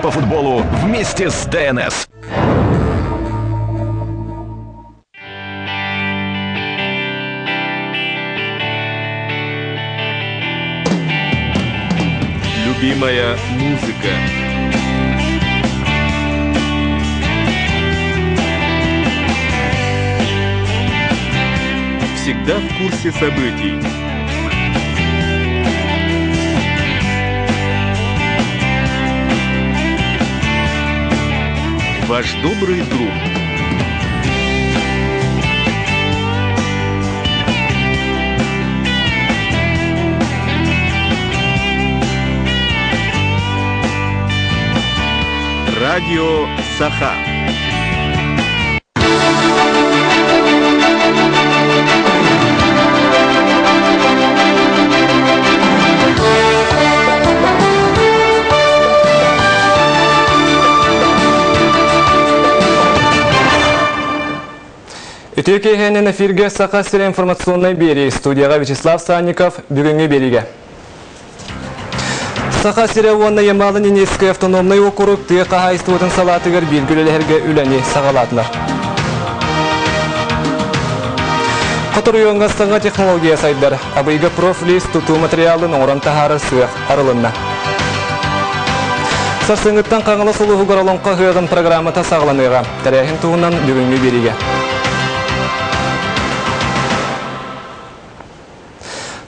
По футболу вместе с ДНС. Любимая музыка. Всегда в курсе событий. Ваш добрый друг. Радио Саха. Үтүө киэһэнэн эфиргэ Саха сирэ информационнай биэрии студияҕа Вячеслав Санников бүгүҥҥү биэриигэ. Саха сирэ уонна Ямало-Ненецкэй автономнай уокурук тыа хаһаайыстыбатын салаатыгар бииргэ үлэлэһэргэ үлэни саҕалаатылар. Хоторуйуоҥҥа саҥа технология сайдар. Абыйга профлиз тутуу материалын оҥорон таһаарар сыах арылынна. Сарсыҥҥыттан Хаҥалас улууһугар Олоҥхо ыһыаҕын программата саҕаланыаҕа. Тэрээһин туһунан бүгүҥҥү биэриигэ.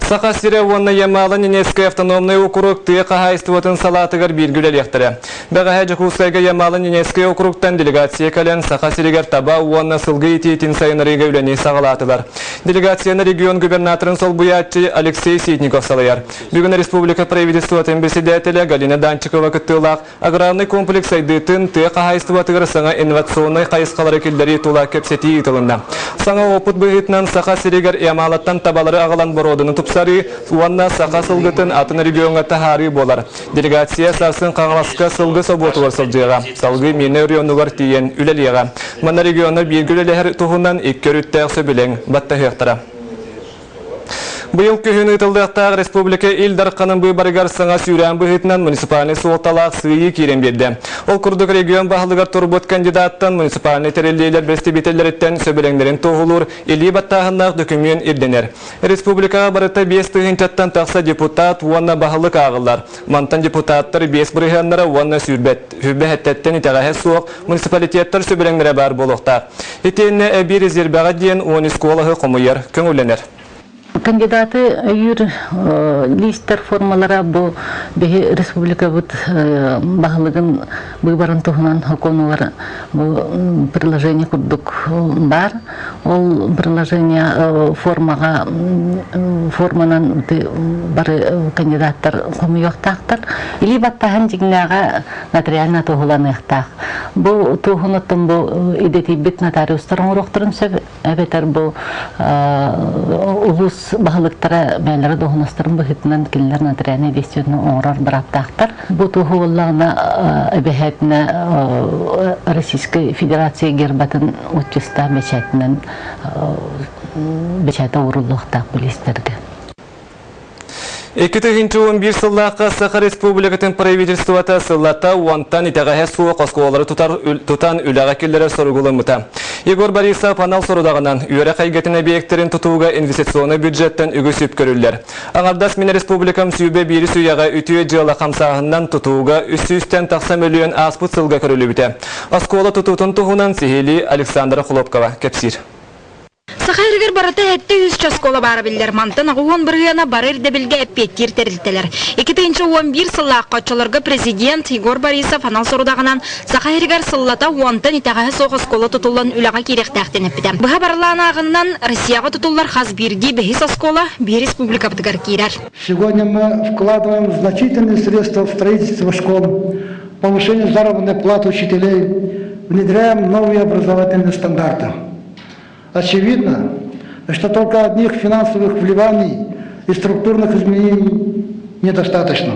Саха сирэ уонна Ямало-Ненецкэй автономнай округ тыа хаһаайыстыбатын салаатыгар бииргэ үлэлиэхтэрэ. Бэҕэһээ Дьокуускайга Ямало-Ненецкэй округтан делегация кэлэн Саха сиригэр таба уонна сылгы итиитин сайыннарыыга үлэни саҕалаатылар. Делегацияны регион губернаторын солбуйааччы Алексей Ситников салайар. Бүгүн республика правительствотын председателэ Галина Данчикова кыттыылаах Аграрнай комплекс сайдыытын тыа хаһаайыстыбатыгар саҥа инновационнай хайысхалары киллэрии тула кэпсэтии ыытылынна. Саҥа опыт быһыытынан Саха сиригэр Ямалаттан табалары аҕалан боруоданы тупсарыы уонна саха сылгытын атын региоҥҥа таһаарыы буолар. Делегация сарсын Хаҥаласка сылгы собуотугар сылдьыаҕа, салгыы Миирнэй оройуонугар тиийэн үлэлиэҕэ. Манна региоҥҥа бииргэ үлэлэһэр туһунан икки өрүттээх сөбүлэҥ баттаһыахтара. Быйыл күһүн ыытыллыахтаах республика Ил Дарханын быыбарыгар саҥа сүүрээн быһыытынан муниципальнай суолталаах сыыйыы киирэн биэрдэ. Ол курдук регион баһылыгар турбут кандидаттан муниципальнай тэриллиилэр бэрэстэбиитэллэриттэн сөбүлэҥнэрин туоһулуур илии баттааһыннаах дөкүмүөн ирдэнэр. Республикаҕа барыта 5 тыһыынчаттан тахса депутат уонна баһылык ааҕыллар. Мантан депутаттар 5 бырыһыаннара уонна сүүрбэһэттэттэн итэҕэһэ суох муниципалитеттар сөбүлэҥнэрэ баар буолуохтаах. Итиэннэ эбии резервэҕэ диэн 13 куолаһы хомуйар көҥүллэнэр. Кандидаты өйүүр лиистэр формалара бу биһи республикабыт баһылыгын быыбарын туһунан сокуонугар бу приложение курдук баар. Ол приложение формаҕа форманан бары кандидаттар хомуйуохтаахтар. Илии баттаһан дьиҥнээҕэ нотариально туоһуланыахтаах. Бу туоһун оттон бу идэтийбит нотариустар оҥоруохтарын сөп, эбэтэр бу улуус баһылыктара бэйэлэрэ дуоһунастарын быһыытынан кинилэр нотариальнай действиетин оҥорор бырааптаахтар. Бу туоһу буоллаҕына эбэһээтинэ Российской Федерация гербатын отчиста бэчээтинэн бэчээтэ ууруллуохтаах билистэргэ. 2011 сыллаахха Саха Республикатын правительствота сыллата уонтан итэҕэһэ суох оскуолалары тутар, тутан үлэҕэ киллэрэр соругу ылыммыта. Егор Борисов анал сорудаҕынан үөрэх эйгэтин объектарын тутууга инвестиционнай бюджеттан үгүс үп көрүллэр. Аҥардас мин республикам сүүбэ биирис үйэҕэ үтүө дьыала хамсааһынынан тутууга үс сүүстэн тахса мөлүйүөн ааспыт сылга көрүллүбүтэ. Оскуола тутуутун туһунан сиһилии Александра Хлопкова кэпсиир. Саха сиригэр барыта 703 оскуола баара биллэр. Мантан 80 бырыһыана бары ирдэбилгэ эппиэттиир тэрилтэлэр. 2011 сыллаахха оччолорго президент Егор Борисов анал сорудаҕынан Саха сиригэр сыллата уонтан итэҕэһэ суох оскуола тутуллан үлэҕэ киириэхтээхтэн эппитэ. Быһа барылаан ааҕынынан Россияҕа тутуллар хас биирдии бэһис оскуола биир республикабытыгар киирэр. Сегодня мы вкладываем значительные средства в строительство школ, повышение заработной платы учителей, внедряем новые образовательные стандарты. Очевидно, что только одних финансовых вливаний и структурных изменений недостаточно.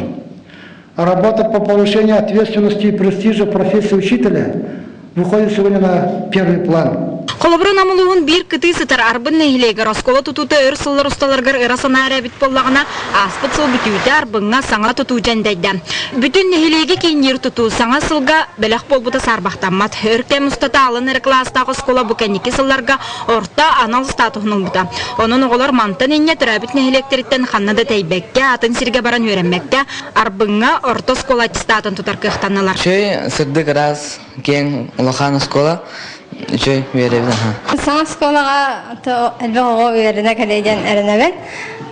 Работа по повышению ответственности и престижа профессии учителя выходит сегодня на первый план. Холобура, Нам улууһун биир кытыы сытар Арбын нэһилиэгэр оскуола тутуута өр сыллар усталарыгар ыра санаа эрэ эбит буоллаҕына, ааспыт сыл бүтүүтэ Арбыҥҥа саҥа тутуу дьэндэйдэ. Бүтүн нэһилиэги киинниир тутуу саҥа сылга бэлэх буолбута саарбахтаммат. Өр кэм устата алын эрэ кылаастаах оскуола бу кэнники сылларга орто анал статуһун ылбыта. Онон оҕолор мантан инньэ төрөөбүт нэһилиэктэриттэн ханна да тэйбэккэ, атын сиргэ баран үөрэммэккэ, Арбыҥҥа орто оскуола аттестатын тутар кыахтаннылар. Үчүгэй, сырдык ыраас, киэҥ, улахан оскуола. Үчүгэй, үөрэбин аха. Саҥа оскуолаҕа элбэх оҕо үөрэнэ кэлиэ диэн эрэнэбин.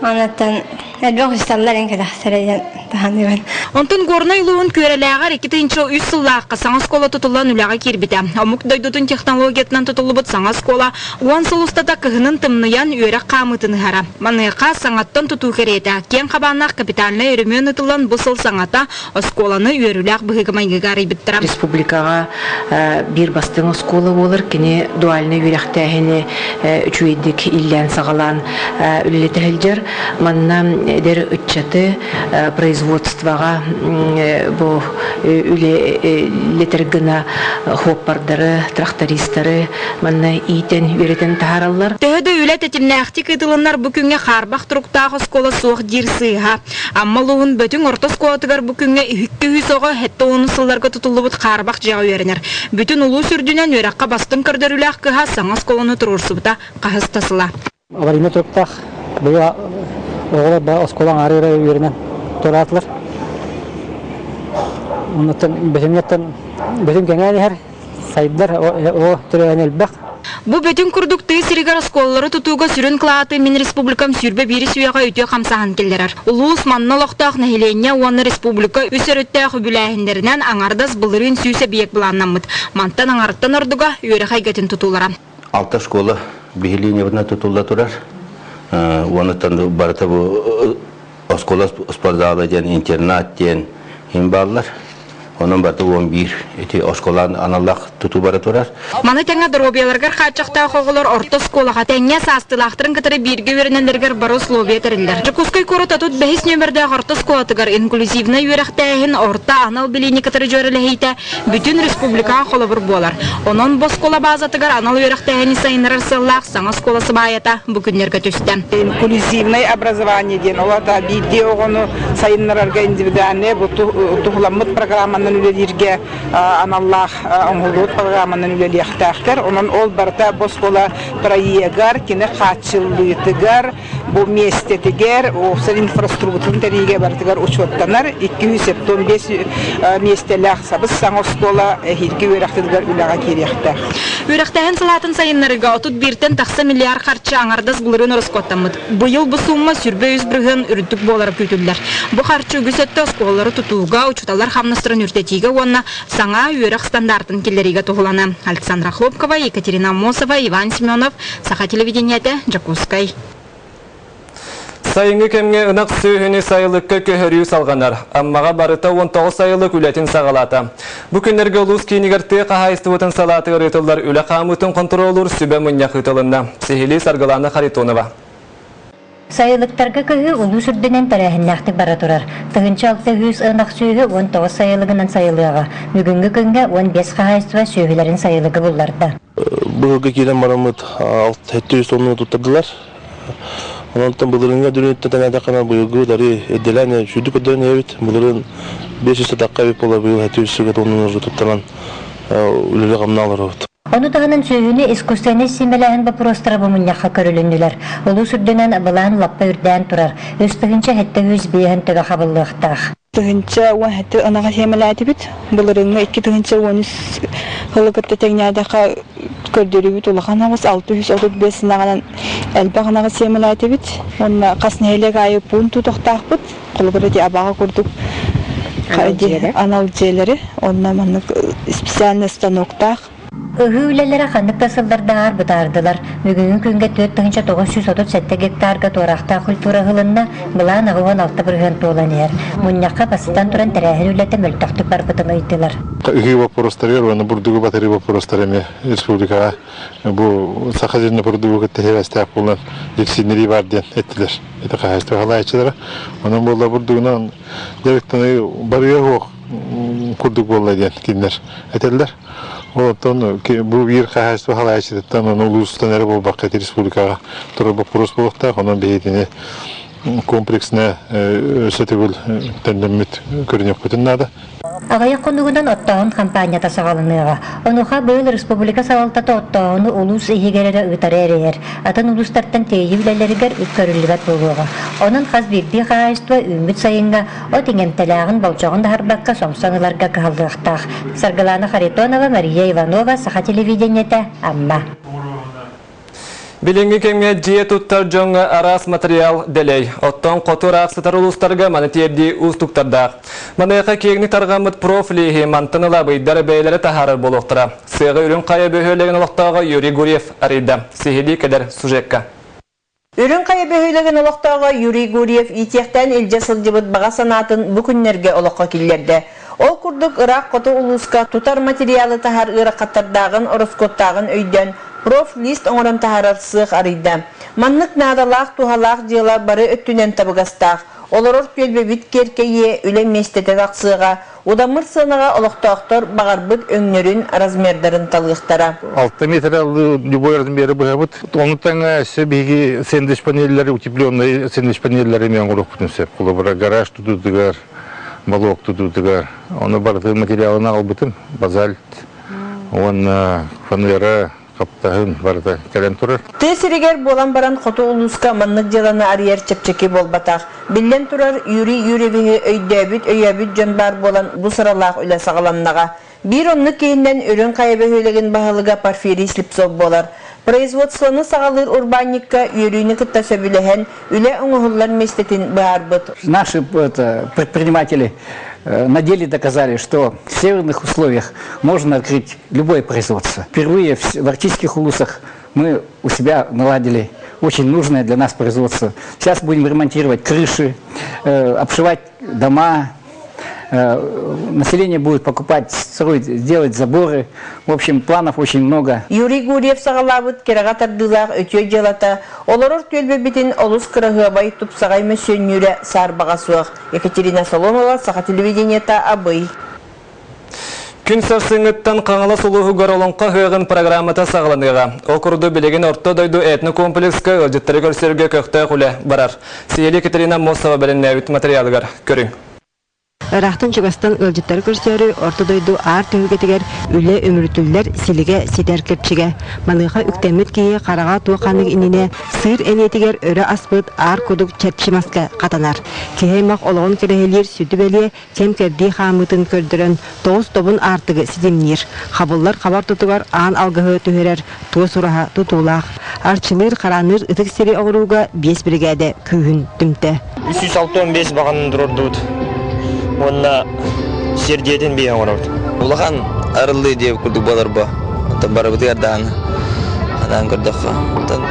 Онуттан элбэх учууталлар эн кэлэхтэрэ диэн таһаныыбын. Онтон Горнай улууһун Күөрэлээҕэр 2003 сыллаахха саҥа оскуола тутуллан үлэҕэ киирбитэ. Омук дойдутун технологиятынан тутуллубут саҥа оскуола 10 сыл устата кыһынын тымныйан үөрэх хаамыытын ыһара. Маныаха саҥаттан тутуу кэриэтэ киэҥ хабааннаах капитальнай өрөмүөн ыытыллан бу сыл саҥата оскуоланы үөрүүлээх быһыыга-майгыга арыйбыттара. Республикаҕа биир бастыҥ оскуола буолар. Кини дуальнай үөрэхтээһини үчүгэйдик иллээн-саҕалаан үлэлэтэ сылдьар. Манна эдэр ыччаты производствоҕа бу үлэлэтэр гына хуоппардары, трактористары манна иитэн, үөрэтэн таһаараллар. Төһө да үлэ тэтимнээхтик ыытылыннар бу күҥҥэ хаарбах туруктаах оскуола суох диир сыыһа. Амма улууһун Бөтүҥ орто оскуолатыгар бу күҥҥэ 200 оҕо 70 сылларга тутуллубут хаарбах дьиэҕэ үөрэнэр. Бүтүн улуус үрдүнэн үөрэххэ бастыҥ көрдөрүүлээх кыһа саҥа оскуоланы туруорсубута хаһыс да сыла. Аварийный туруктаах быйыл оҕолор ба оскуола аҥаарыгар үөрэнэн туораатылар. Оннуттан бөтүҥҥэттэн бөтүҥ кэҥээн иһэр, сайдар, о төрөөһүн элбэх. Бу бөтүҥ курдук тыа сиригэр оскуолалары тутууга сүрүн кылааты мин республикам 21 үйэҕэ үтүө хамсааһын киллэрэр. Улуус манна олохтоох нэһилиэнньэ уонна республика үс өрүттээх үбүлээһиннэринэн аҥардас былырыын сүүс эбийиэк былааннаммыт. Мантан аҥарыттан ордуга үөрэх эйгэтин тутуулара. Алта школа биһилиинебытына тутулла турар. Уонуттан барыта бу оскуола спортзала диэн, интернат диэн иһин бааллар. Онон барыта 11 ити оскуолаан аналлаах тутуу бара турар. Маны тэҥэ доруобуйаларыгар хааччахтаах оҕолор орто оскуолаҕа тэҥҥэ саастыылаахтарын кытары бииргэ үөрэнэллэригэр бары условия тэриллэр. Дьокуускай куорат 35 нүөмэрдээх орто оскуолатыгар инклюзивнай үөрэхтээһин орто анал билиини кытары дьүөрэлэһиитэ бүтүн республикаҕа холобур буолар. Онон бу оскуола баазатыгар анал үөрэхтээһини сайыннарар сыаллаах саҥа оскуола сыбаайата бу күннэргэ түстэ. Инклюзивное образование диэн ол аата биирдии оҕону сайыннарарга индивидуальнай бу туһуламмыт программанан үлэлииргэ аналлаах оҥоһуллубут программанан үлэлиэхтээхтэр. Онон ол барыта бу оскуола проегар, кини хааччыллыытыгар, Бу миэстэтигэр уопсай инфраструктуратын тэрийиигэ барытыгар учуоттанар 275 миэстэлээх сабыс-саҥа оскуола эһиилги үөрэхтэригэр үлэҕэ киириэхтээх. Үөрэхтээһин салаатын сайыннарыыга 31-тэн тахса миллиард харчы аҥардас былырыын ороскуоттаммыт. Быйыл бу суумма 23% үрдүк буолара күүтүллэр. Бу харчы үгүс өттө оскуолалары тутууга, учууталлар хамнастарын үрдэтиигэ уонна саҥа үөрэх стандартын киллэриигэ туһулана. Александра Хлопкова, Екатерина Аммосова, Иван Семенов, Саха телевидениетэ, Дьокуускай. Сайыҥҥы кэмҥэ ынах сүөһүнү сайылыкка көһөрүү салҕанар. Аммаҕа барыта 19 сайылык үлэтин саҕалаата. Бу күннэргэ улуус киинигэр тыа хаһаайыстыбатын салаатыгар ыытыллар үлэ хаамыытын хонтуруоллуур сүбэ мунньах ыытылынна. Сиһилии Саргылаана Харитонова. Сайылыктарга көһүү улуус үрдүнэн тэрээһиннээхтик бара турар. 1600 ынах сүөһү 19 сайылыгынан сайылыаҕа. Бүгүҥҥү күҥҥэ 15 хаһаайыстыба сүөһүлэрин сайылыгы булларда. Быһылга киирэн бараммыт 700 тонна туттардылар. Онон былырыыҥҥы дүрүнүттэн тэҥнээтэххинэ быйылгы дары эрдэлээн сүүрдүк көрдөрөн иһэбит. Былырыын 500 тахха эбит буолар, быйыл 700 тонна туттаран үлэлии-хамнаа олоробут. Ону таһынан сүөһүнү искусственнай сиэмэлээһин боппуруостара бу мунньахха көрүлүннүлэр. Улуус үрдүнэн былаан лаппа үрдээн турар. 3705 төбө хабыллыахтаах. 1017 ынаҕы сиэмэлээтибит. Былырыыҥҥы 2013 сылы кытта тэҥнээтэххэ көрдөрүүбүт улахан аҕыс 635 ынаҕынан элбэх ынаҕы сиэмэлээтибит. Уонна хас нэһилиэк аайы пуун тутуохтаахпыт. Холобур ити Абаҕа курдук анал дьиэлэри онно маннык специальный станоктаах. Ыһыы үлэлэрэ ханнык да сыллардааҕар бытаардылар. Бүгүҥҥү күҥҥэ 4937 гектарга туораахтаах культура ыһылынна, былаан 86% туолан иһэр. Мунньахха бастатан туран тэрээһин үлэтэ мөлтөхтүк барбытын ыйдылар. Ыһыы боппуруостарыгар уонна бурдугу батарыы боппуруостара эмиэ республикаҕа бу Саха сирин бурдугу кытта сибээстээх буолан дьиксиннэрии баар диэн эттилэр. Ити хаһаайыстыба салайааччылара. Онон буолла бурдугунан дьарыктаныы барыа суох. курдук буолла диэн кинилэр этэллэр. Оттон бу биир хаһаайыстыба халаайчытыттан ону улуустан эрэ буолбакка республикаҕа турар боппуруос буолуохтаах. Онон биһигини комплексно өссө төгүл төннөммүт көрүнүөхпүтүн наада. Аҕыйах хонугунан оттооһун хампаанньата саҕаланыаҕа. Онуоха быйыл республика салалтата оттооһуну улуус иһигэр эрэ ыытары эрэйэр. Атын улуустартан тиэйии үлэлэригэр үп көрүллүбэт буолуоҕа. Онон хас биирдии хаһаайыстыба үүммүт сайыҥҥа от иҥэмтэлээҕин болдьоҕун аһарбакка сомсон ыларга кыһаллыахтаах. Саргылаана Харитонова, Мария Иванова, Саха телевидениетэ, Амма. Билиҥҥи кэмҥэ дьиэ туттар дьоҥҥо араас материал дэлэй. Оттон хоту ыраах сытар улуустарга маны тиэрдии уустуктардаах. Маныаха киэҥник тарҕаммыт профлииһи мантан ыла абыйдар бэйэлэрэ таһаарар буолуохтара. Сыаҕы Үрүҥ Хайа бөһүөлэгин олохтооҕо Юрий Гурьев арыйда. Сиһилии кэлэр сюжекка. Үрүҥ Хайа бөһүөлэгин олохтооҕо Юрий Гурьев иитиэхтээн илдьэ сылдьыбыт баҕа санаатын бу күннэргэ олоххо киллэрдэ. Ол курдук, ыраах хоту улууска тутар материалы таһар ыарахаттардааҕын, ороскуоттааҕын өйдөөн, профлист оҥорон таһаарар сыах арыйда. Маннык наадалаах, туһалаах дьыала бары өттүнэн табыгастаах. Олорор түөлбэбит киэркэйиэ, үлэ миэстэтэ тахсыаҕа, удамыр сыанаҕа олохтоохтор баҕарбыт өҥнөрүн, размердарын талыахтара. Алта метралыы любой размеры быһабыт. Ону тэҥэ өссө биһиги сэндвич панеллэри, утепленные сэндвич панеллэри эмиэ оҥоруохпутун сөп. Холобура, гараж тутуутугар, балок тутуутугар. Ону барытын материалын аҕалбытым. Базальт уонна фанера, хаптаһын барыта кэлэн турар. Тыа сиригэр буолан баран хоту улууска маннык дьыаланы арыйар чэпчэки буолбатах. Биллэн турар, Юрий Юрьевиһы өйдөөбүт, өйөөбүт дьон баар буолан бу сыралаах үлэ саҕаланнаҕа. Биир оннук киһинэн Үрүҥ Хайа бөһүөлэгин баһылыга Порфирий Слепцов буолар. Производствоны саҕалыыр урбаанньыкка үөрүүнү кытта сөбүлэһэн, үлэ оҥоһуллар миэстэтин быһаарбыт. Наши это, предприниматели на деле доказали, что в северных условиях можно открыть любое производство. Впервые в арктических улусах мы у себя наладили очень нужное для нас производство. Сейчас будем ремонтировать крыши, обшивать дома, население будет покупать, строить, делать заборы. В общем, планов очень много. Юрий Гурьев саҕалаабыт кэрэҕэ тардыылаах үтүө дьыалата олорор түөлбэбитин олус кыраһыабай тупсаҕай мөссүөннүүрэ саарбаҕа суох. Екатерина Соломова, Саха телевидениета, Абый. Күн сарсыҥҥыттан Хаҥалас улууһугар Олоҥхо ыһыаҕын программата саҕаланыаҕа. Ол курдук билигин Орто дойду этнокомплекска ыалдьыттары көрсөргө көхтөөх үлэ барар. Сиһилии Екатерина Мосова бэлэмнээбит материалыгар көрүҥ. Ыраахтан-чугастан ыалдьыттары көрсөөрү Орто дойду аар түһүлгэтигэр үлэ үмүрүтүллэр силигэ ситэр кэрчигэ. Маныаха үктэммит киһи хараҕа туох ханнык иннинэ сыыр эниэтигэр өрө аспыт аар кудук чэрчи маска хатанар. Киһи аймах олоҕун кэрэһилиир сүдү бэлиэ кэм-кэрдии хаамыытын көрдөрөн тоҕус тобун аартыгы ситимниир. Хабыллар хабар тутугар аан алгыһы түһэрэр туос ураһа тутуулаах. Арчылыыр хараанныыр ытык сири оҥорууга биэс биригээдэ күүһүн түмтэ. 365 баҕанын туруордубут уонна сирдиэтин биэ оҥоробут. Улахан арыллыы диэбит курдук буолар бу. Оттон барыбытыгар даҕаны анаан көрдөххө. Оттон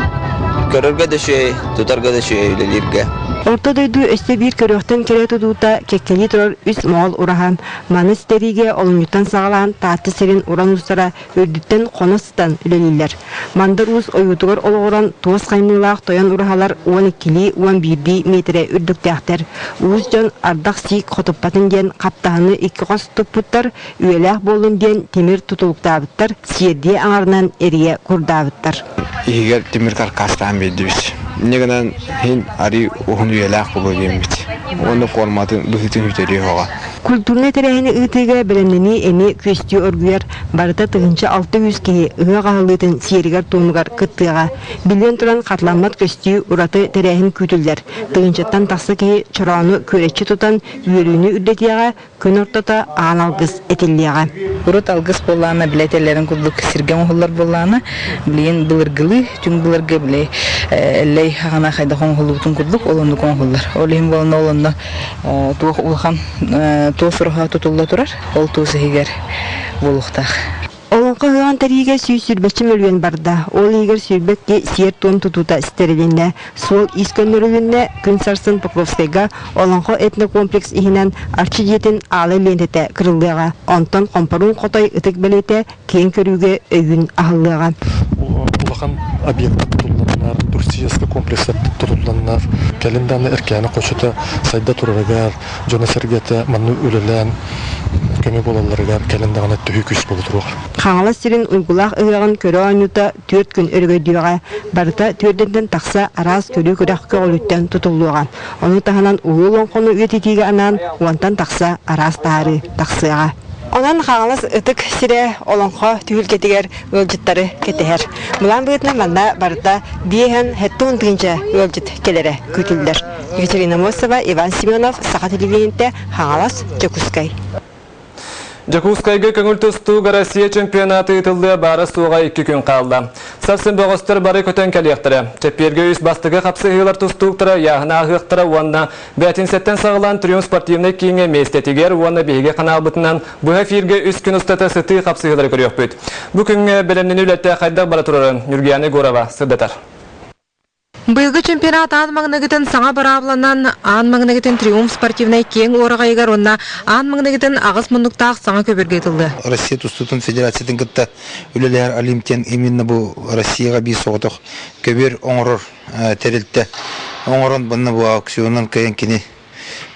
көрөргө да үчүгэй, тутарга да үчүгэй үлэлииргэ. Орто дойду өссө биир көрүөхтэн кэрэ тутуута кэккэлии турар үс моҕол ураһа. Маны ситэриигэ олунньуттан саҕалаан Таатта сирин уран уустара үрдүттэн хоно сытан үлэлииллэр. Мандар Уус ойуутугар олоҕуран туос хаймыылаах тойон ураһалар уон иккилии, уон биирдии миэтэрэ үрдүктээхтэр. Уус дьон ардах сиик хотуппатын диэн хаптаһыны икки хос туппуттар, үйэлээх буоллун диэн тимир тутулуктаабыттар, сиэрдийэ аҥарынан эрийэ курдаабыттар. Иһигэр тимир каркастаан биэрдибит. Инньэ гынан иһин арыы уһун үйэлээх буолуо диэммит. Уонна форматын быһыытын үтэрии оһоҕо. Культурнай тэрээһини ыытыыга бэлэмнэнии эмиэ күөстүү оргуйар, барыта 1600 киһи ыһыах аһыллыытын сиэригэр-туомугар кыттыаҕа. Биллэн туран, хатыламмат көстүү ураты тэрээһин күүтүллэр. Тыһыынчаттан тахса киһи чороону күөрэччи тутан үөрүүнү үрдэтиэҕэ, күн ортото аан алгыс этиллиэҕэ. Урут алгыс буоллаҕына, били этэллэрин курдук сиргэ оҥоһуллар буоллаҕына, билигин былыргылыы, түҥ былыргы били Эллэй аҕана хайдах оҥоһуллубутун курдук ол оннук оҥоһуллар. Ол иһин буолан ол онно туох улахан туос ураһа тутулла турар, ол туос иһигэр буолуохтаах. Олоҥхо ыһыаҕын тэрийиигэ 120 мөлүйүөн барда. Ол иһигэр 22 сиэр-туом тутуута ситэрилиннэ. Суол-иис көннөрүлүннэ. Күн сарсын Покровскайга Олоҥхо этнокомплекс иһинэн Арчы дьиэтин аалай лиэнтэтэ кырыллыаҕа. Онтон Хомпоруун Хотой ытык бэлиэтэ киэҥ көрүүгэ өйүүн аһыллыаҕа. Улахан объекта тутулланнар. Туристическай комплекстар тутулланнар, кэлин даҕаны Эркээни хочото сайда турарыгар, дьоно-сэргэтэ манна үлэлээн көмө буолалларыгар кэлин даҕаны төһүү күүс буола туруоҕа. Хаҥалас сирин уйгулаах ыһыаҕын көрө оонньуута түөрт күн өрөгөйдүөҕэ. Барыта түөрдэнтэн тахса араас көрүү-күрэх көҕүлүттэн тутуллуоҕа. Ону таһынан улуу олоҥхону үйэтитиигэ анаан уонтан тахса араас таһаарыы тахсыаҕа. Онон Хаҥалас ытык сирэ олоҥхо түһүлгэтигэр ыалдьыттары кэтэһэр. Былаан быһыытынан манна барыта биэһэн 70 тыһыынча ыалдьыт кэлэрэ күүтүллэр. Екатерина Мосова, Иван Семенов, Саха телевидениетэ, Хаҥалас, Дьокуускай. Дьокуускайга көҥүл тустууга Россия чемпионата ыытыллыа баара-суоҕа 2 күн хаалла. Сарсын бөҕөстөр бары көтөн кэлиэхтэрэ. Чэппиэргэ үс бастакы хапсыһыылар тустууктара ыйааһын ааһыахтара уонна бээтинсэттэн саҕалаан Триумф спортивнай кииҥҥэ миэстэтигэр уонна биһиги ханаалбытынан быһа эфиргэ үс күн устата сытыы хапсыһыылары көрүөхпүт. Бу күҥҥэ бэлэмнэнии үлэтэ хайдах бара турарын Ньургуяна Егорова сырдатар. Быйылгы чемпионат аан маҥнайгытын саҥа быраабыланан, аан маҥнайгытын Триумф спортивнай киэҥ уораҕайыгар уонна аан маҥнайгытын аҕыс муннуктаах саҥа көбүргэ ыытыллыа. Россия тустуутун федерациятын кытта үлэлэһэр Олимп диэн именно бу Россияҕа биир соҕотох көбүөр оҥорор тэрилтэ оҥорон манна бу аукционунан кыайан кини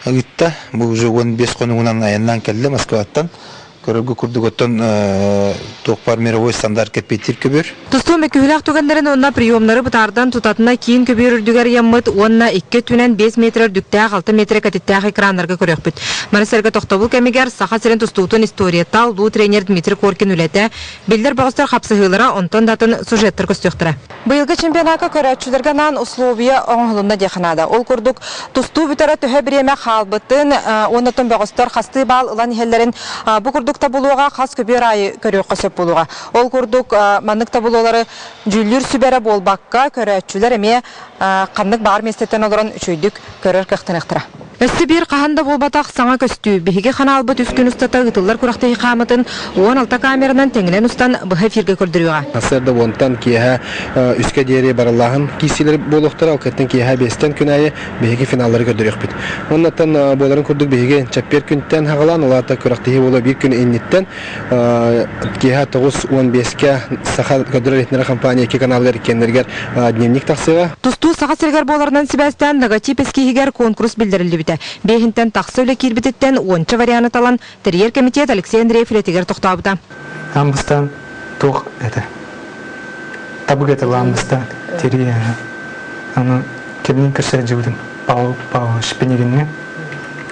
ыытта. Бу уже 15 хонугунан айаннаан кэллэ Москваттан. Көрөргө курдук оттон туох баар мировой стандарт кэппиэттиир көбүөр. Тустуу мөккүһүүлээх түгэннэрин уонна приемнары бытаардан тутатына киин көбүөр үрдүгэр ыйаммыт уонна икки өттүнэн 5 метр үрдүктээх 6 метр кэтиттээх экраннарга көрүөхпүт. Маны сэргэ тохтобул кэмигэр Саха сирин тустуутун историята, улуу тренер Дмитрий Коркин үлэтэ, биллэр бөҕөстөр хапсыһыылара, онтон да атын сюжеттар көстүөхтэрэ. Быйылгы чемпионакка көрөөччүлэргэ анаан условия оҥоһулунна диэххэ наада. Ол курдук, тустуу бүтэрэ төһө бириэмэ хаалбытын уонна оттон бөҕөстөр хастыы баал ылан иһэллэрин бу курдук табулуоҕа хас көбүөр аайы көрүөххэ сөп буолуоҕа. Ол курдук, маннык табулуолары дьүүллүүр сүбэ эрэ буолбакка, көрөөччүлэр эмиэ ханнык баар миэстэттэн олорон үчүгэйдик көрөр кыахтаныахтара. Өссө биир хаһан да буолбатах саҥа көстүү. Биһиги ханаалбыт үс күн устата ыытыллар күрэхтэһии хаамытын 16 камеранан тэҥинэн устан быһа эфиргэ көрдөрүөҕэ. Сарсыарда уонтан киэһэ үскэ диэри барыллааһын киирсиилэр буолуохтара, ол кэнниттэн киэһэ биэстэн күн аайы биһиги финаллары көрдөрүөхпүт. Оннуттан буоларын курдук биһиги чэппиэр күнтэн хаҕалаан, ол аата күрэхтэһии буолуо биир күн инниттэн киэһэ 9.15-кэ Саха көрдөрөр иһитиннэрэр компания икки каналыгар иккиэннэригэр дневник тахсыаҕа. Тустуу Саха сиригэр буоларынан сибээстээн логотип эскииһигэр куонкурус биллэриллибитэ. Биэһинтэн тахса үлэ киирбититтэн уонча варианы талан, тэрийэр кэмитиэт Алексей Андреев үлэтигэр тохтообута. Аан бастаан туох этэ? Табык этэ аан бастаан тирии аны кимниин көрсө сылдьыбытым Павел Павлович Пинигинҥэ.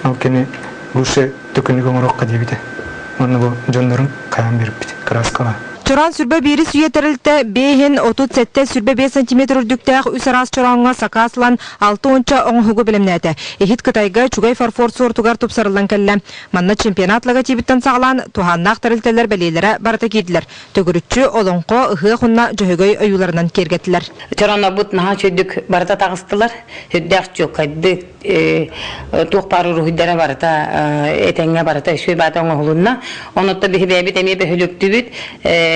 Ол кини лучше төкүнүк оҥоруохха диэбитэ. Уонна бу дьоннорун хайаан биэрбит кырааскаҕа. Чороон сүрбэ биирис үйэ тэрилтэ биэһин 37 сүрбэ биэс сантиметр үрдүктээх үс араас чорооҥҥо сакаас ылан алта уонча оҥоһугу бэлэмнээтэ. Иһит Кытайга Чугай фарфор суортугар тупсарыллан кэллэ. Манна чемпионат логотибыттан саҕалаан туһааннаах тэрилтэлэр бэлиэлэрэ барыта киирдилэр. Төгүрүччү олоҥхо, ыһыах уонна дьөһөгөй ойууларынан киэргэттилэр. Чоронорбут наһаа үчүгдүк барыта таҕыстылар. Сүрдээх чуолкайдык туох баар уруһуйдара барыта этэҥҥэ барыта үчүгэй баата оҥоһулунна. Онуттан биһи бэйэбит эмиэ бөһүлүктүбүт.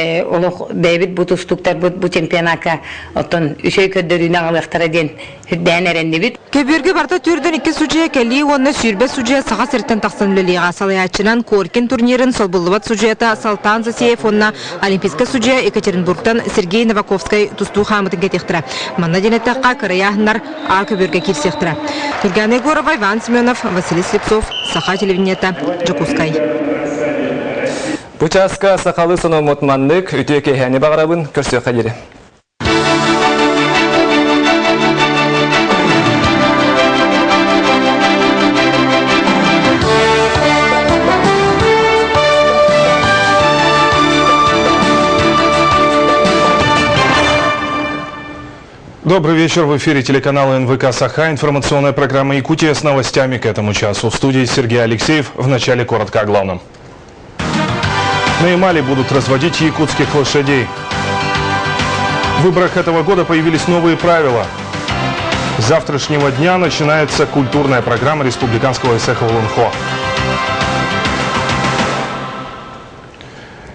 Олох бэйэбит бу тустууктарбыт бу чемпионакка оттон үчүгэй көрдөрүүнү аҕалыахтара диэн үрдээн эрэннибит. Көбүөргэ барыта төрдөн икки судьуйа кэлии уонна 20 судьуйа Саха сириттэн тахсан үлэлиэҕэ. Салайааччынан Коркин турнирын солбуллубат судьуйата Салтан Засеев уонна Олимпийскай судьуйа Екатеринбургтан Сергей Новаковскай тустуу хаамытын кэтиэхтэрэ. Манна диэн эттэххэ, кырайааһыннар А көбүөргэ киирсиэхтэрэ. Нургана Егорова, Иван Семенов, Василий Слепцов, Саха телевидениета, Дьокуускай. Бу чааска сахалыы сономмут маннык үтүө киэһэни баҕарабын, көрсүөххэ диэри. Добрый вечер. В эфире телеканала НВК «Саха». Информационная программа «Якутия» с новостями к этому часу. В студии Сергей Алексеев. В начале коротко о главном. На Ямале будут разводить якутских лошадей. В выборах этого года появились новые правила. С завтрашнего дня начинается культурная программа республиканского Ысыах Олонхо.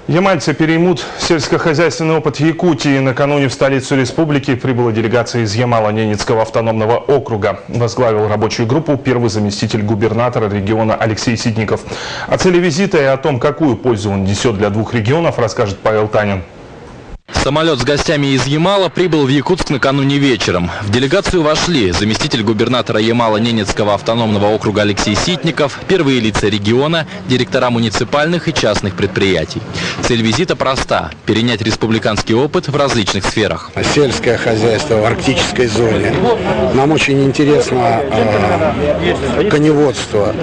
Ямальцы переймут сельскохозяйственный опыт Якутии. Накануне в столицу республики прибыла делегация из Ямало-Ненецкого автономного округа. Возглавил рабочую группу первый заместитель губернатора региона Алексей Ситников. О цели визита и о том, какую пользу он несет для двух регионов, расскажет Павел Танин. Самолет с гостями из Ямала прибыл в Якутск накануне вечером. В делегацию вошли заместитель губернатора Ямало-Ненецкого автономного округа Алексей Ситников, первые лица региона, директора муниципальных и частных предприятий. Цель визита проста – перенять республиканский опыт в различных сферах. Сельское хозяйство в арктической зоне. Нам очень интересно коневодство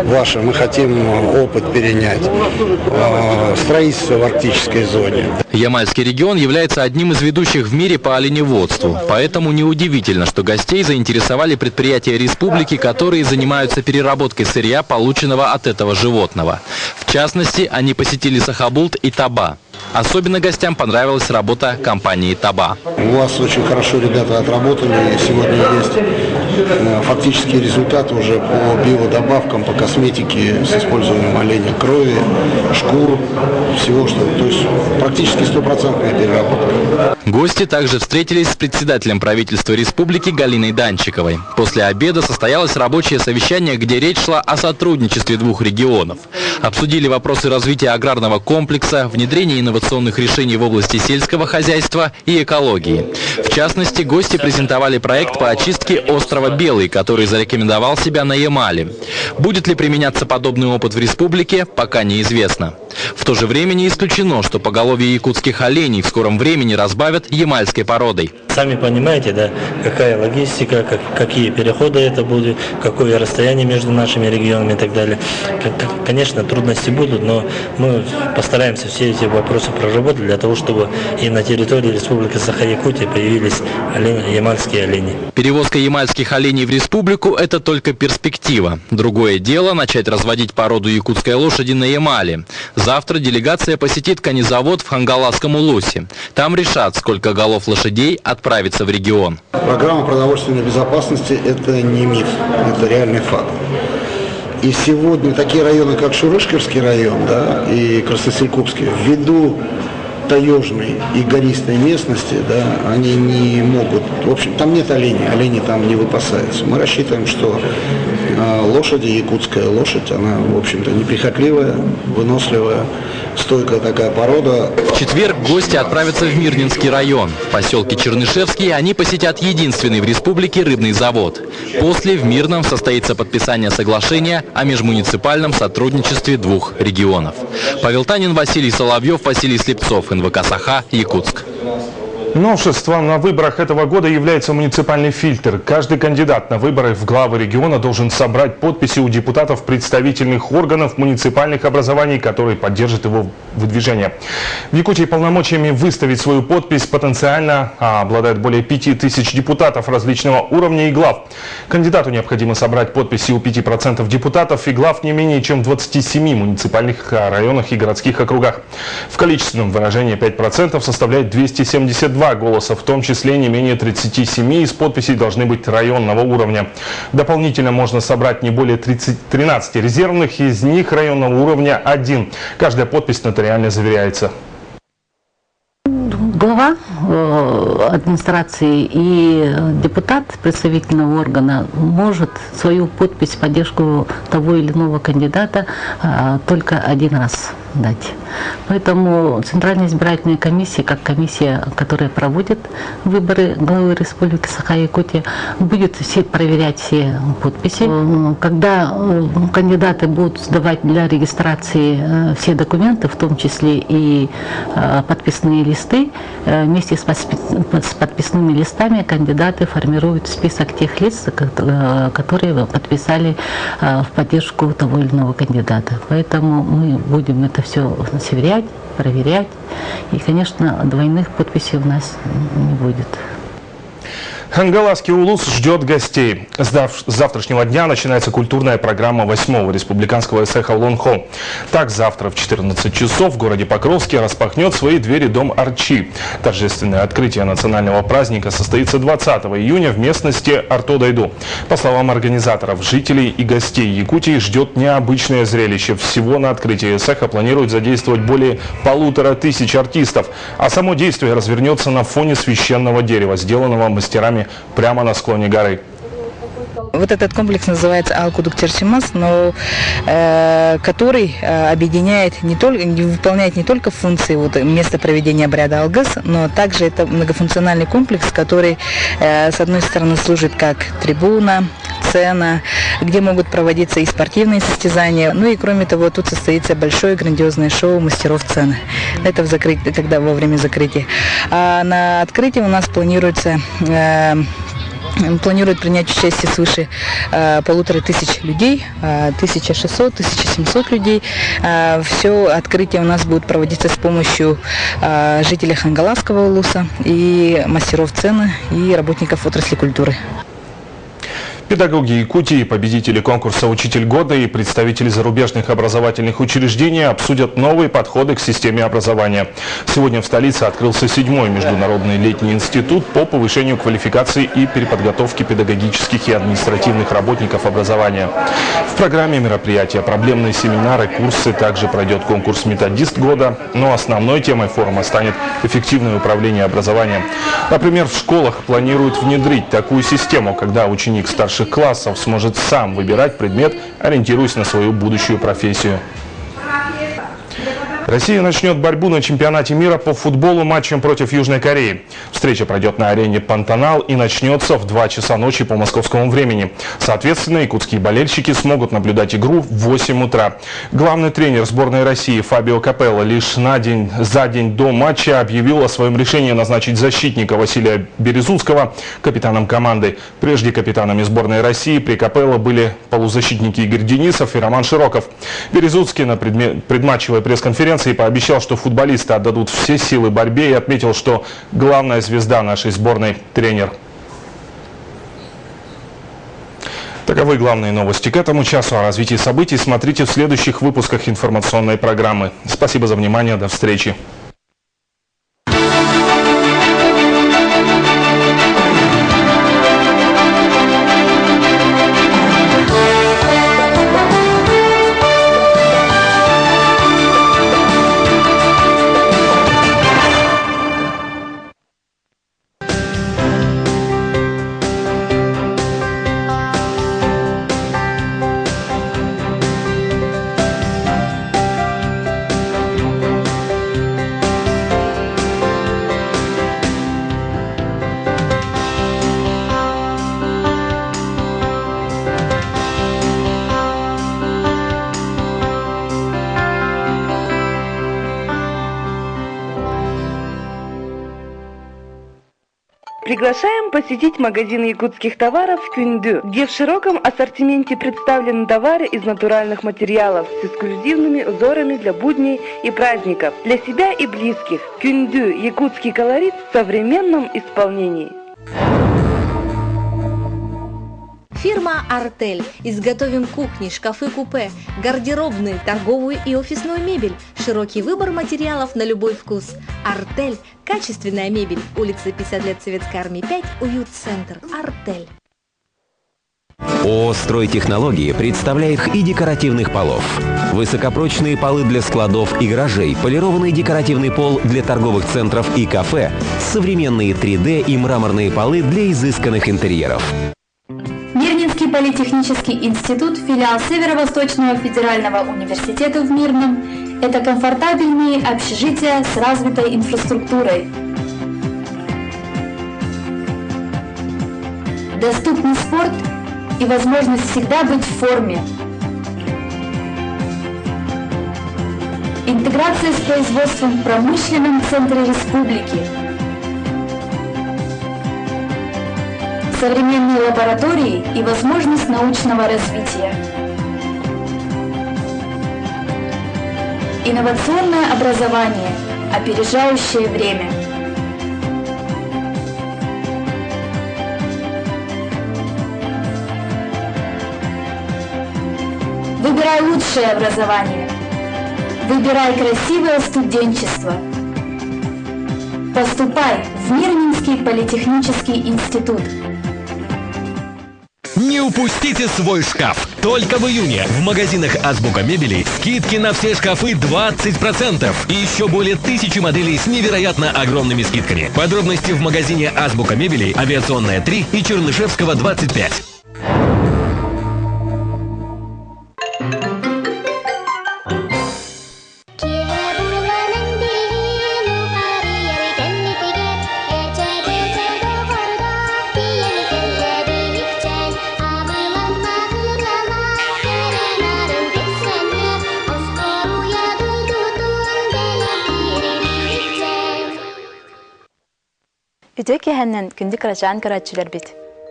ваше. Мы хотим опыт перенять. Строительство в арктической зоне. Ямальский регион является одним из ведущих в мире по оленеводству. Поэтому неудивительно, что гостей заинтересовали предприятия республики, которые занимаются переработкой сырья, полученного от этого животного. В частности, они посетили Сахабулт и Таба. Особенно гостям понравилась работа компании «Таба». У вас очень хорошо ребята отработали. Сегодня есть фактические результаты уже по биодобавкам, по косметике с использованием оленя крови, шкур, всего что. То есть практически стопроцентная переработка. Гости также встретились с председателем правительства республики Галиной Данчиковой. После обеда состоялось рабочее совещание, где речь шла о сотрудничестве двух регионов. Обсудили вопросы развития аграрного комплекса, внедрения инновационных решений в области сельского хозяйства и экологии. В частности, гости презентовали проект по очистке острова Белый, который зарекомендовал себя на Ямале. Будет ли применяться подобный опыт в республике, пока неизвестно. В то же время не исключено, что поголовье якутских оленей в скором времени разбавят ямальской породой. Сами понимаете, да, какая логистика, какие переходы это будут, какое расстояние между нашими регионами и так далее. Конечно, трудности будут, но мы постараемся все эти вопросы проработать для того, чтобы и на территории Республики Саха-Якутия появились олени, ямальские олени. Перевозка ямальских оленей в республику – это только перспектива. Другое дело – начать разводить породу якутской лошади на Ямале. Завтра делегация посетит конезавод в Хангаласском Улусе. Там решат, сколько голов лошадей отправится в регион. Программа продовольственной безопасности – это не миф, это реальный факт. И сегодня такие районы, как Шурышкерский район, да, и Красноселькупский, ввиду таежной и гористой местности, да, они не могут, в общем, там нет оленей, олени там не выпасаются. Мы рассчитываем, что лошади, якутская лошадь, она, в общем-то, неприхотливая, выносливая, стойкая такая порода. В четверг гости отправятся в Мирнинский район. В поселке Чернышевский они посетят единственный в республике рыбный завод. После в Мирном состоится подписание соглашения о межмуниципальном сотрудничестве двух регионов. Павел Танин, Василий Соловьев, Василий Слепцов, НВК «Саха», Якутск. Новшеством на выборах этого года является муниципальный фильтр. Каждый кандидат на выборы в главы региона должен собрать подписи у депутатов представительных органов муниципальных образований, которые поддержат его выдвижение. В Якутии полномочиями выставить свою подпись потенциально обладают более 5000 депутатов различного уровня и глав. Кандидату необходимо собрать подписи у 5% депутатов и глав не менее чем в 27 муниципальных районах и городских округах. В количественном выражении 5% составляет 272 голоса, в том числе не менее 37 из подписей должны быть районного уровня. Дополнительно можно собрать не более 13 резервных, из них районного уровня 1. Каждая подпись нотариально заверяется. Глава администрации и депутат представительного органа может свою подпись в поддержку того или иного кандидата только один раз дать. Поэтому Центральная избирательная комиссия, как комиссия, которая проводит выборы главы Республики Саха-Якутия, будет проверять все подписи. Когда кандидаты будут сдавать для регистрации все документы, в том числе и подписные листы, вместе с подписными листами кандидаты формируют список тех лиц, которые подписали в поддержку того или иного кандидата. Поэтому мы будем это все сверять, проверять. И, конечно, двойных подписей у нас не будет. Хангаласский улус ждет гостей. С завтрашнего дня начинается культурная программа 8-го республиканского эсэха «Лонхо». Так, завтра в 14 часов в городе Покровске распахнет свои двери дом Арчи. Торжественное открытие национального праздника состоится 20 июня в местности Арто-Дайду. По словам организаторов, жителей и гостей Якутии ждет необычное зрелище. Всего на открытии эсэха планируют задействовать более 1500 артистов. А само действие развернется на фоне священного дерева, сделанного мастерами прямо на склоне горы. Вот этот комплекс называется Алкудук Терчимас, но э, который э, объединяет не только, выполняет не только функции вот, места проведения обряда Алгас, но также это многофункциональный комплекс, который, э, с одной стороны, служит как трибуна, сцена, где могут проводиться и спортивные состязания. Ну и кроме того, тут состоится большое грандиозное шоу мастеров сцены. Это в закры... когда во время закрытия. А на открытии у нас планируется э, планируют принять участие свыше э, полутора тысяч людей, 1600, 1700 людей. Э, Все открытие у нас будет проводиться с помощью э, жителей Хангаласского улуса и мастеров цены и работников отрасли культуры. Педагоги Якутии, победители конкурса «Учитель года» и представители зарубежных образовательных учреждений обсудят новые подходы к системе образования. Сегодня в столице открылся седьмой международный летний институт по повышению квалификации и переподготовке педагогических и административных работников образования. В программе мероприятия проблемные семинары, курсы, также пройдет конкурс «Методист года», но основной темой форума станет эффективное управление образованием. Например, в школах планируют внедрить такую систему, когда ученик старших классов сможет сам выбирать предмет, ориентируясь на свою будущую профессию. Россия начнет борьбу на чемпионате мира по футболу матчем против Южной Кореи. Встреча пройдет на арене Пантанал и начнется в 2 часа ночи по московскому времени. Соответственно, якутские болельщики смогут наблюдать игру в 8 утра. Главный тренер сборной России Фабио Капелло лишь на день, за день до матча объявил о своем решении назначить защитника Василия Березуцкого капитаном команды. Прежде капитанами сборной России при Капелло были полузащитники Игорь Денисов и Роман Широков. Березуцкий на предматчевой пресс-конференции пообещал, что футболисты отдадут все силы борьбе и отметил, что главная звезда нашей сборной – тренер. Таковы главные новости к этому часу. О развитии событий смотрите в следующих выпусках информационной программы. Спасибо за внимание. До встречи. Приглашаем посетить магазин якутских товаров «Кюнду», где в широком ассортименте представлены товары из натуральных материалов с эксклюзивными узорами для будней и праздников, для себя и близких. «Кюнду» – якутский колорит в современном исполнении. Фирма «Артель». Изготовим кухни, шкафы-купе, гардеробные, торговую и офисную мебель. Широкий выбор материалов на любой вкус. «Артель». Качественная мебель. Улица 50 лет Советской Армии 5, Уют-центр. «Артель». ООО «Стройтехнологии» представляет и декоративных полов. Высокопрочные полы для складов и гаражей, полированный декоративный пол для торговых центров и кафе, современные 3D и мраморные полы для изысканных интерьеров. Мирнинский политехнический институт, филиал Северо-Восточного федерального университета в Мирном – это комфортабельные общежития с развитой инфраструктурой. Доступный спорт и возможность всегда быть в форме. Интеграция с производством в промышленном центре республики – современные лаборатории и возможность научного развития. Инновационное образование, опережающее время. Выбирай лучшее образование. Выбирай красивое студенчество. Поступай в Мирнинский политехнический институт. Не упустите свой шкаф! Только в июне в магазинах Азбука Мебели скидки на все шкафы 20% и еще более тысячи моделей с невероятно огромными скидками. Подробности в магазине Азбука Мебели, Авиационная 3 и Чернышевского 25. Үтүө киэһэннэн күндү кырачаан көрөөччүлэрбит.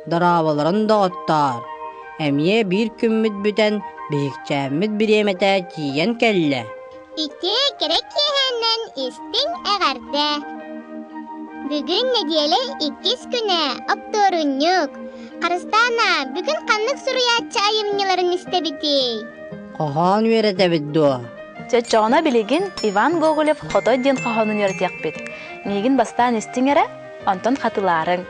Дорооболорун доҕоттоор! Эмиэ биир күммүт бүтэн, биһикчээммит бириэмэтэ тиийэн кэллэ. Үтүө кэрэ киэһэннэн истиҥ эҕэрдэ! Бүгүн нэдиэлэ иккис күнэ, оптуорунньук. Харыстаана, бүгүн ханнык суруйааччы айымньыларын истэбитий? Хоһоон үөрэтэбит дуо? Чоччоҕуна билигин Иван Гоголев Хотой диэн хоһоонун үөрэтиэхпит. Миигин бастаан истиҥ эрэ, онтон хатылаарыҥ.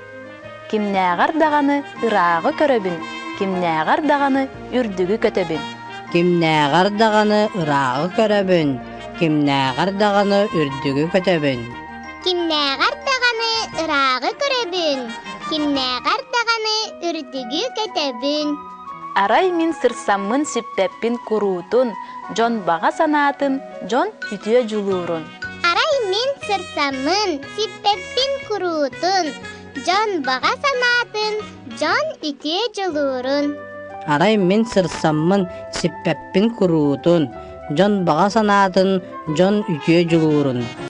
Кимнээҕэр даҕаны ырааҕы көрөбүн, кимнээҕэр даҕаны үрдүгү көтөбүн. Кимнээҕэр даҕаны ырааҕы көрөбүн, кимнээҕэр даҕаны үрдүгү көтөбүн. Кимнээҕэр даҕаны ырааҕы көрөбүн, кимнээҕэр даҕаны үрдүгү көтөбүн. Арай мин сырсаммын сиппэппин куруутун, дьон баҕа санаатын, дьон үтүө дьулуурун. Арай мин сырсаммын сиппэппин куруутун, дьон баҕа санаатын, дьон үтүө дьулуурун. Арай мин сырсаммын сиппэппин куруутун, дьон баҕа санаатын, дьон үтүө дьулуурун.